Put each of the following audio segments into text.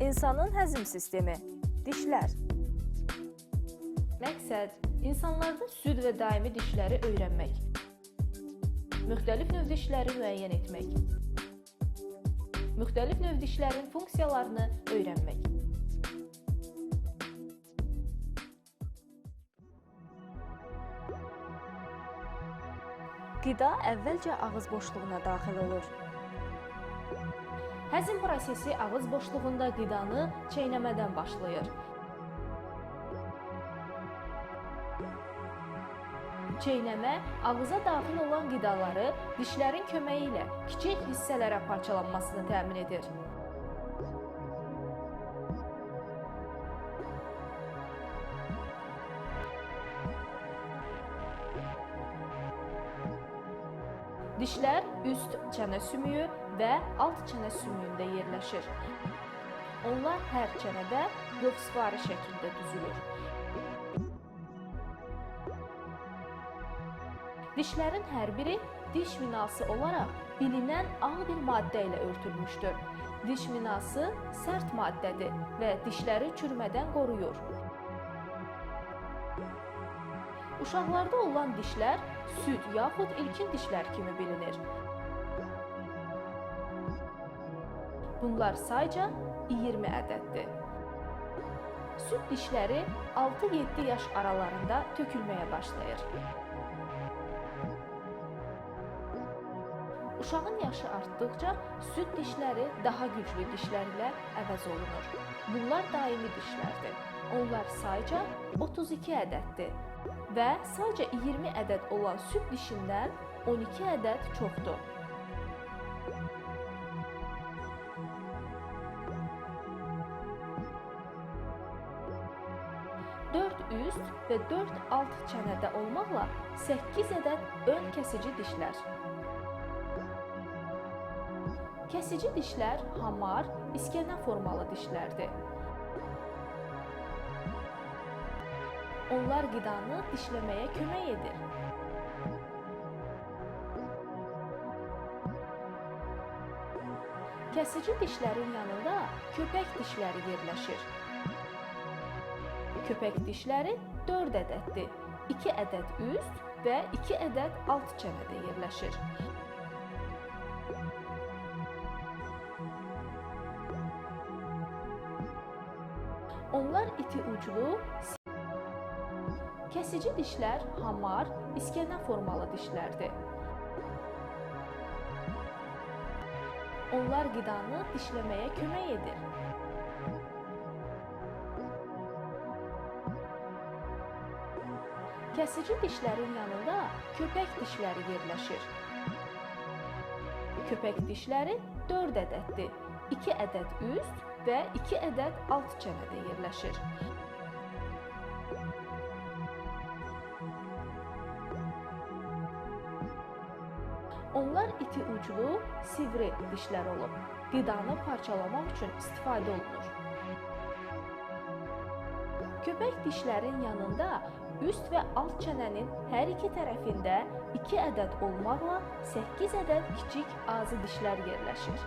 İnsanın həzm sistemi, dişlər. Məqsəd: insanlarda süd və daimi dişləri öyrənmək, müxtəlif növ dişləri müəyyən etmək, müxtəlif növ dişlərin funksiyalarını öyrənmək. Qida əvvəlcə ağız boşluğuna daxil olur. Həzm prosesi ağız boşluğunda qidanı çeynəmədən başlayır. Çeynəmə ağıza daxil olan qidaları dişlərin köməyi ilə kiçik hissələrə parçalanmasını təmin edir. Dişlər üst çənə sümüyü və alt çənə sümüyündə yerləşir. Onlar hər çənədə qövsvari şəkildə düzülür. Dişlərin hər biri diş minası olaraq bilinən ağ bir maddə ilə örtülmüşdür. Diş minası sərt maddədir və dişləri çürümədən qoruyur. Uşaqlarda olan dişlər süd yaxud ilkin dişlər kimi bilinir. Bunlar sayca 20 ədəddir. Süd dişləri 6-7 yaş aralarında tökülməyə başlayır. Uşağın yaşı artdıqca süd dişləri daha güclü dişlər ilə əvəz olunur. Bunlar daimi dişlərdir. Onlar sayca 32 ədəddir və sayca 20 ədəd olan süd dişindən 12 ədəd çoxdur. Dörd üst və 4 alt çənədə olmaqla 8 ədəd ön kəsici dişlər. Kəsici dişlər hamar, iskənə formalı dişlərdir. Onlar qidanı dişləməyə kömək edir. Kəsici dişlərin yanında köpək dişləri yerləşir. Köpək dişləri 4 ədəddir. 2 ədəd üst və 2 ədəd alt çənədə yerləşir. Onlar iti uclu, kəsici dişlər hamar, iskənə formalı dişlərdir. Onlar qidanı dişləməyə kömək edir. Kəsici dişlərin yanında köpək dişləri yerləşir. Köpək dişləri 4 ədəddir. 2 ədəd üst və 2 ədəd alt çənədə yerləşir. Onlar iti uclu, sivri dişlər olub. Qidanı parçalamaq üçün istifadə olunur. Köpək dişlərin yanında üst və alt çənənin hər iki tərəfində 2 ədəd olmaqla 8 ədəd kiçik azı dişlər yerləşir.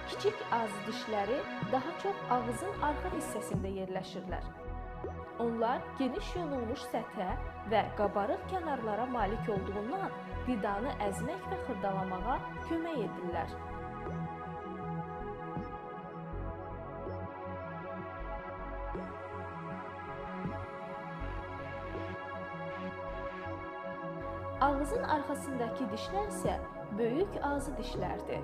Kiçik azı dişləri daha çox ağızın arxa hissəsində yerləşirlər. Onlar geniş yonulmuş səthə və qabarıq kənarlara malik olduğundan qidanı əzmək və xırdalamağa kömək edirlər. Ağızın arxasındakı dişlər isə böyük azı dişlərdir.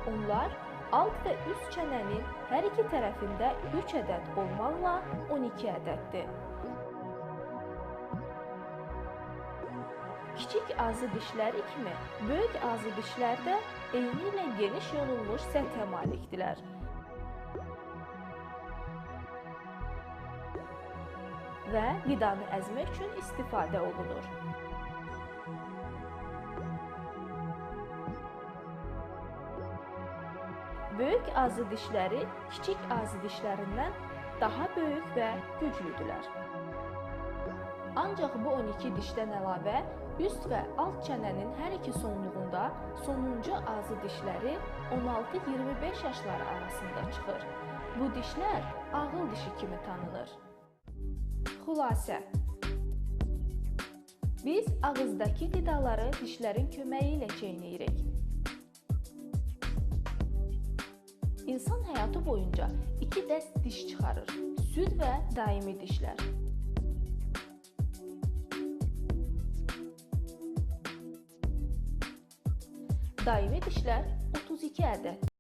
Onlar alt və üst çənənin hər iki tərəfində 3 ədəd olmaqla 12 ədəddir. Kiçik azı dişləri kimi böyük azı dişlər də eynilə geniş yonulmuş səthə malikdirlər. Və qidanı əzmək üçün istifadə olunur. Böyük azı dişləri kiçik azı dişlərindən daha böyük və güclüdürlər. Ancaq bu 12 dişdən əlavə üst və alt çənənin hər iki sonluğunda sonuncu azı dişləri 16-25 yaşları arasında çıxır. Bu dişlər ağıl dişi kimi tanınır. Xülasə. Biz ağızdakı qidaları dişlərin köməyi ilə çeynəyirik. İnsan həyatı boyunca 2 dəst diş çıxarır: süd və daimi dişlər. Daimi dişlər 32 ədəddir.